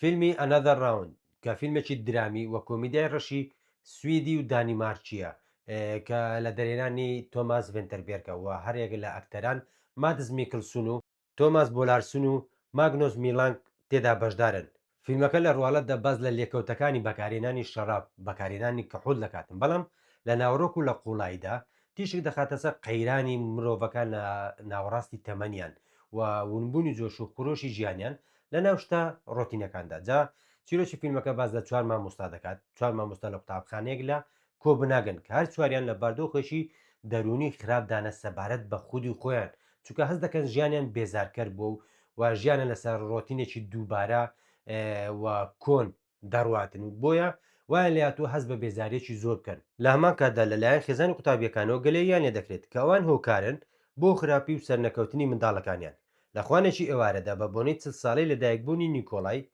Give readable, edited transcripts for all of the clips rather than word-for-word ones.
فیلمی Another Round کە فیلمێکی درامی و کۆمیدیای ڕەشی سویدی و دانیمارکییە کە لە دەرهێنانی تۆماس ڤێنتەربێرگە و هەریەک لە ئەکتەران مادس میکلسون و تۆماس بۆلارسن و ماگنۆس میلانگ تێدا بەشدارن. فیلمەکە لە ڕواڵەتدا باس لە لێکەوتەکانی بەکارهێنانی شەڕاب، بەکارهێنانی کحول دەکاتن، بەڵام لە ناوەڕۆک و لە قووڵاییدا تیشک دەخاتە سەر قەیرانی مرۆڤەکان لە ناوەڕاستی تەمەنیان و ونبوونی جۆش و خرۆشی ژیانیان لە ناو شتە ڕۆتینەکاندا. جا چیرۆکی فیلمەکە باس لە چوار مامۆستا دەکات، چوار مامۆستا لە قوتابخانەیەک لە کۆبناگن کە هەر چواریان لە باردۆخێکی دەروونی خراپدانە سەبارەت بە خودی خۆیان، چونکە هەست دەکەن ژیانیان بێزارکەر بووە و و ژیانە لەسەر ڕۆتینێکی دووبارە و کۆن دەڕواتن و بۆیە وایان لێهاتووە هەست بە بێزارییەکی زۆر بکەن. لە هەمان کاتدا لەلایەن خێزانی قوتابییەکانەوە گلەییان لێدەکرێت کە ئەوان هۆکارن بۆ خراپی و سەرنەکەوتنی منداڵەکانیان. لە خوانێکی ئێوارەدا بە بۆنەی 40 ساڵەی لەدایکبوونی نیکۆڵای،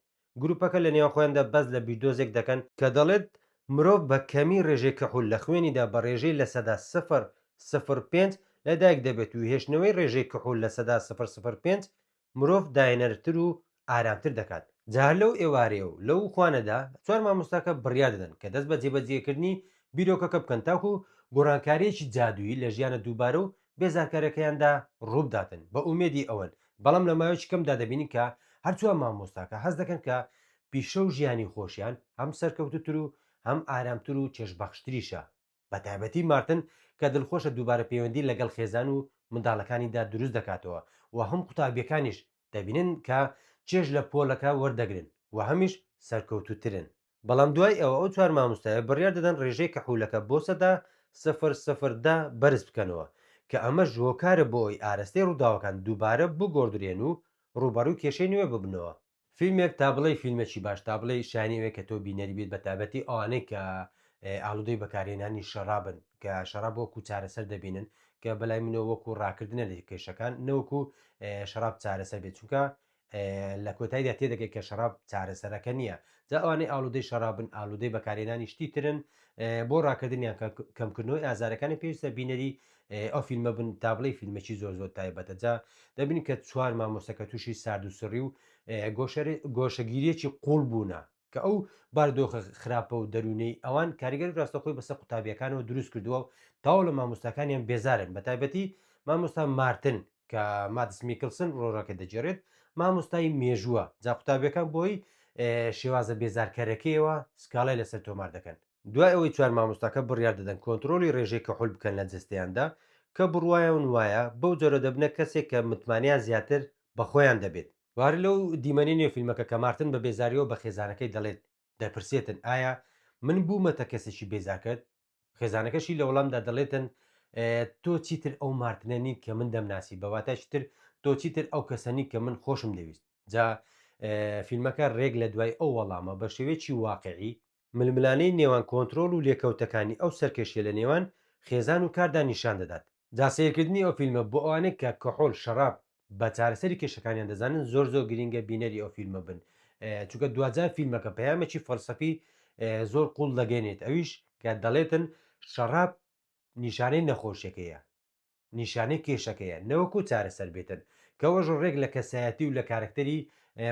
گروپەکە لە نێوان خۆیاندا باس لە بیردۆزێک دەکەن کە دەڵێت مرۆڤ بە کەمی ڕێژەی کحول لە خوێنیدا بە ڕێژەی 0.05 لەدایک دەبێت و هێشتنەوەی ڕێژەی کحول 0.05 مرۆڤ داهێنەرتر و ئارامتر دەکات. جا هەر لەو ئێوارەیە و لەو خوانەدا چوار مامۆستاکە بڕیار دەدەن کە دەست بە جێبەجێکردنی بیرۆکەکە بکەن تاکو گۆڕانکارییەکی جادوویی لە ژیانە دووبارە و بێزارکەرەکەیاندا ڕووبداتن بە ئومێدی ئەوەن، بەڵام لە ماوەیەکی کەمدا دەبینین کە هەرچوار مامۆستاکە هەست دەکەن کە پیشە و ژیانی خۆشیان هەم سەرکەوتووتر و هەم ئارامتر و چێژبەخشتریشە، بەتایبەتی مارتن کە دڵخۆشە دووبارە پەیوەندی لەگەڵ خێزان و منداڵەکانیدا دروست دەکاتەوە و هەم قوتابییەکانیش دەبینن کە چێژ لە پۆلەکە وەردەگرن و هەمیش سەرکەوتووترن. بەڵام دوای ئەوە ئەو چوار مامۆستایە بڕیار دەدەن ڕێژەی کحولەکە بۆ سەدا سفر سفر دە بەرز بکەنەوە، کە ئەمەش هۆکارە بۆ ئەوەی ئارەستەی ڕووداوەکان دووبارە بگۆڕدرێن و ڕووبەڕووی کێشەی نوێ ببنەوە. فیلمێک تا بڵێی فیلمێکی باش تا بڵێی شایانی ئەوەیە کە تۆ بینەری بیت بەتایبەتی ئەوانەی کە ئالودەی بەکارهێنانی شەڕابن کە شەڕاب وەکو چارەسەر دەبینن کە بەلای منەوە وەکو ڕاکردنە لە کێشەکان نەوەکو شەڕاب چارەسەر بێت چونکە لە کۆتاییدا تێدەگەیت کە شەڕاب چارەسەرەکە نییە جا ئەوانەی ئالوودەی شەڕابن ئالوودەی بەکارهێنانی شتی ترن بۆ ڕاکردنیان کە کەمکردنەوەی ئازارەکانی پێویستە بینەری ئەو فیلمە بن تا بڵێی فیلمێکی زۆر زۆر تایبەتە جا دەبین کە چوار مامۆستەکە تووشی سارد و سڕی و گۆشەگیریەکی قوڵ بوونە کە ئەو باردۆخە خراپە و دەروونەی ئەوان کاریگەری ڕاستەخۆی بەسەر قوتابیەکانەوە دروست کردووە و تەواو لە مامۆستاکانیان بێزارن بە تایبەتی مامۆستا مارتن کە مادس میکلسن ڕۆڵەکە دەگێڕێت مامۆستای مێژووە جا قوتابیەکان بۆی شێوازە بێزارکەرەکەیەوە سکاڵای لەسەر تۆمار دەکەن. دوای ئەوەی چوار مامۆستاکە بڕیار دەدەن کۆنترۆڵی ڕێژەی کحول بکەن لە جەستەیاندا کە بڕوایان وایە بەو جۆرە دەبنە کەسێک کە متمانەیان زیاتر بە خۆیان دەبێت. وە هەر لەو دیمەنەی نێو فیلمەکە کە مارتن بە بێزاریەوە بە خێزانەکەی دەڵێت دەپرسێتن ئایا من بوومەتە کەسێکی بێزارکەر؟ خێزانەکەشی لە وەڵامدا دەڵێتن تۆ چیتر ئەو مارتنە نیت کە من دەمناسی بە واتایکی تر تۆ چیتر ئەو کەسە نیت کە من خۆشم دەویست جا فیلمەکە ڕێک لە دوای ئەو وەڵامە بە شێوەیەکی واقعی ململانێی نێوان کۆنترۆڵ و لێکەوتەکانی ئەو سەرکێشیە لە نێوان خێزان و کاردا نیشان دەدات. جا سەیرکردنی ئەو فیلمە بۆ ئەوانەی کە کحول، شەڕاب، بە چارەسەری کێشەکانیان دەزانن زۆر زۆر گرینگە بینەری ئەو فیلمە بن چونکە دواجار فیلمەکە پەیامێکی فەلسەفی زۆر قوڵ دەگەێنێت ئەویش کە دەڵێتن شەڕاب نیشانەی نەخۆشیەکەیە نیشانەی کێشەکەیە نەوەکو چارەسەر بێتن کەوەش ڕێک لە کەسایەتی و لە کارکتەری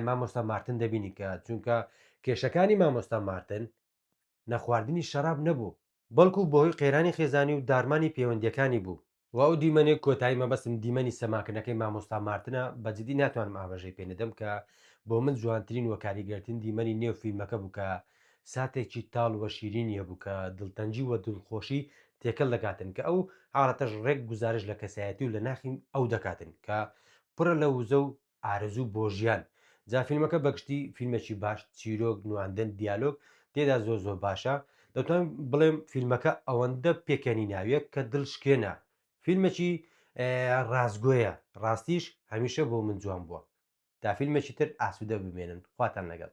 مامۆستا مارتن دەبینی کە چونکە کێشەکانی مامۆستا مارتن نەخواردنی شەراب نەبوو بەڵکو بەهۆی قەیرانی خێزانی و داڕمانی پەیوەندیەکانی بوو. وە ئەو دیمەنەی کۆتایی مەبەستم دیمەنی سەماکردنەکەی مامۆستا مارتنە بە جدی ناتوانم ئاماژەی پێ نەدەم کە بۆ من جوانترین وە کاریگەرترین دیمەنی نێو فیلمەکە بوو کە ساتێکی تاڵ وە شیرینی هەبوو کە دڵتەنگی وە دڵخۆشی تێکەڵ دەکاتن کە ئەو حاڵەتەش ڕێک گوزارش لە کەسایەتی و لە ناخی ئەو دەکاتن کە پڕە لە وزە و ئارەزوو بۆ ژیان جا فیلمەکە بەگشتی فیلمێکی باش چیرۆک نواندن دیالۆگ تێدا زۆر زۆر باشە دەتوانم بڵێم فیلمەکە ئەوەندە پێکەنی ناویە کە دڵشکێنە فیلمێکی ڕاستگۆیە ڕاستیش هەمیشە بۆ من جوان بووە تا فیلمێکی تر ئاسوودە بمێنن خواتان لەگەڵ.